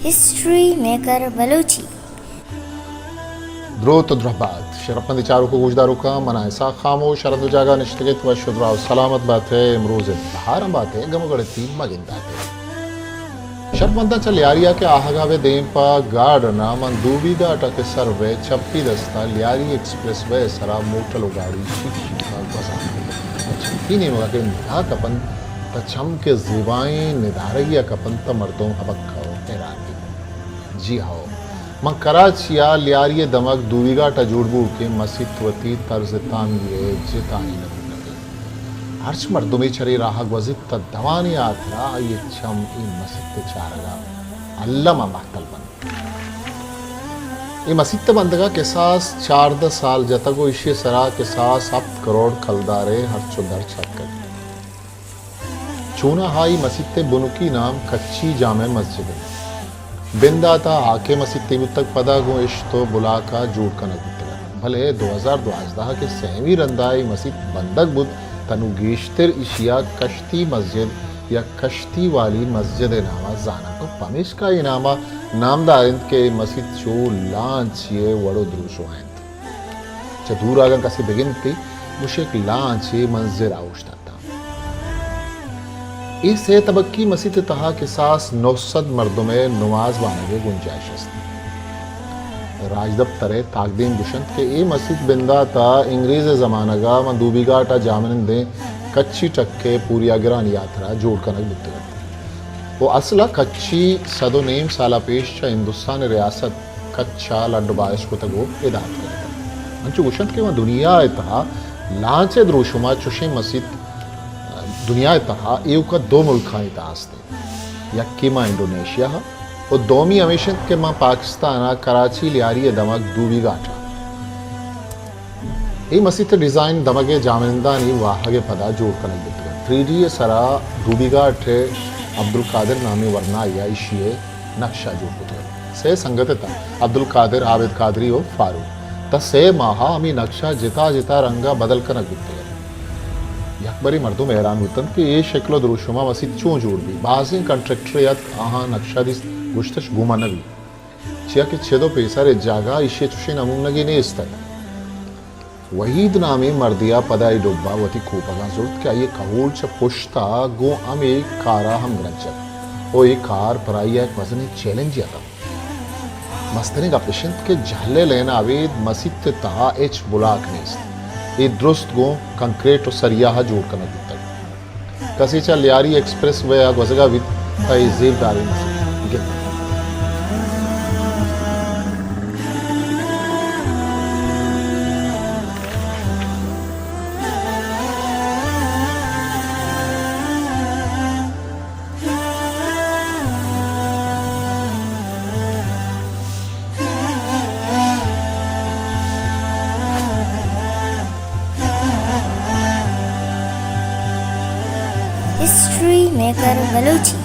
History maker Balochi. دروت و درہبات شرپمندیں چاروک و گوشداروکاں، من آں اسحاق خاموش، ہر ہند و جاگہ نشتگ ات، وش و دراہ و سلامت بات ئے، امروز ءِ بہاراں بات ئے، گم و گڑتی مگندات ئے۔ شرپمنداں، چہ لیاری ءَ کہ آہگ ءَ بہ دیم پہ گارڈن ءَ من دوبی گھاٹ ءَ کہ سر بہ چپی دست ءَ لیاری ایکسپریس وے ءِ سرا موٹل و گاڑی شیک شیک ءَ گوزان۔ چپی نیمگ ءَ کہ نگاہ کپنت تہ چم کہ زیبائیں ندارگے ءَ کپنت تہ مردم ہبکہ و حیران بیت۔ جی ہئو، من کراچی ءَ لیاری ءِ دمگ دوبی گھاٹ ءَ جوڑ بوؤکیں مسیت وتی طرز تعمیر ءِ جتائیں نمونگے۔ ہرچ مردمے چرے راہ ءَ گوزیت تہ دوانی ہاترا آئی ءِ چم اے مسیت ءِ چارگ ءَ الم ءَ مہتل بنت۔ اے مسیت ءِ بندگ ءَ کساس چاردہ سال جتگ و ایشی ءِ سرا کساس ہپت کروڑ کلدارے ہرچ و درچ اتکگ۔ چوناہا اے مسیت ءِ بنکی نام کچی جامع مسجد انت۔ بندات ءَ ہاکیں مسیتے بوتگ، پدا گوں اشت و بلاک ءَ جوڑ کنگ بوتگ ات۔ بلے دو ہزار دوازدہ ءَ کہ سیمی رندا اے مسیت بندگ بوت، تہ نوں گیشتر ایشی ءَ کشتی مسجد یا کشتی والی مسجد ءِ نام ءَ زاننت و پمیشکا اے نام ءَ نامدار انت کہ اے مسیت چو لانچے ءِ وڑ و دروشم ءَ انت۔ چہ دور اگاں کسے بگندیت، گوشیت لانچے منزل ءَ اوشتاتگ۔ اے سئے تبکی مسیت ءِ تہا کساس نو سد مردم ءِ نماز وانگ ءِ گنجائش است۔ راجدپتر ءِ تاکدیم گوشنت کہ اے مسیت بندات ءَ انگریز ءِ زمانگ ءَ ماں دوبی گھاٹ ءَ جاہمنندیں کچی ٹک ءِ پوریاگرانی ہاترا جوڑ کنگ بوتگ ات و اصل ءَ کچی سد و نیم سال ءَ پیش چہ ہندوستان ءِ ریاست کچ ءَ لڈ و بارش کتگ و ادا اتکگ اتنت۔ انچو گوشنت کہ ماں دنیا ءِ تہا لانچ ءِ دروشم ءَ چشیں مسیت دنیا ءِ تہا ایوک ءَ دو ملکانی تہا است انت۔ یکے ماں انڈونیشیا ءَ و دومی ہمیش انت کہ ماں پاکستان ءَ کراچی لیاری ءِ دمگ دوبی گھاٹ ءَ۔ اے مسیت ءِ ڈیزائن دمگ ءِ جاہمنندانی واہگ ءِ پدا جوڑ کنگ بوتگ ات۔ تھری ڈی ءِ سرا دوبی گھاٹ ءِ عبدالقادر نامیں ورنائے ءَ ایشی ءِ نقشہ جوڑ کتگ ات۔ سئے سنگت اتاں، عبدالقادر، عابد قادری و فاروق۔ تاں سئے ماہ ءَ ہمے نقشہ جتا جتا رنگ ءَ بدل کنگ بوتگ ات۔ یکبرے مردم حیران بوتنت کہ اے شکل و دروشم ءَ مسیت چون جوڑ بیت۔ بازیں کنٹریکٹرے اتک، آہاں نقشہ دیست، گوشتش گوں ما نہ بیت۔ چیا کہ چد و پیسر ہچ جاگہ ءَ ایشی ءِ چشیں نمونگے نیست ات۔ وحید نامیں مردے ءَ پدا اے ڈبہ ءَ وتی کوپگاں زرت کہ آئی ءِ کہول چہ پشت ءَ گوں ہمے کار ءَ ہمگرنچ ات و اے کار پر آئی ءَ یک مزنیں چیلنجے اتنت۔ مستریں گپ اش انت کہ جہل ءِ لین ءَ ابید مسیت ءِ تہا ہچ بلاک نیست، اے درست گوں کنکریٹ و سریا ءَ جوڑ کنگ بوتگ۔ کسے چہ لیاری ایکسپریس وے ءَ گوزگ ءَ بیت، تہ اے زیبداریں مسیت گندیت۔ History maker Balochi.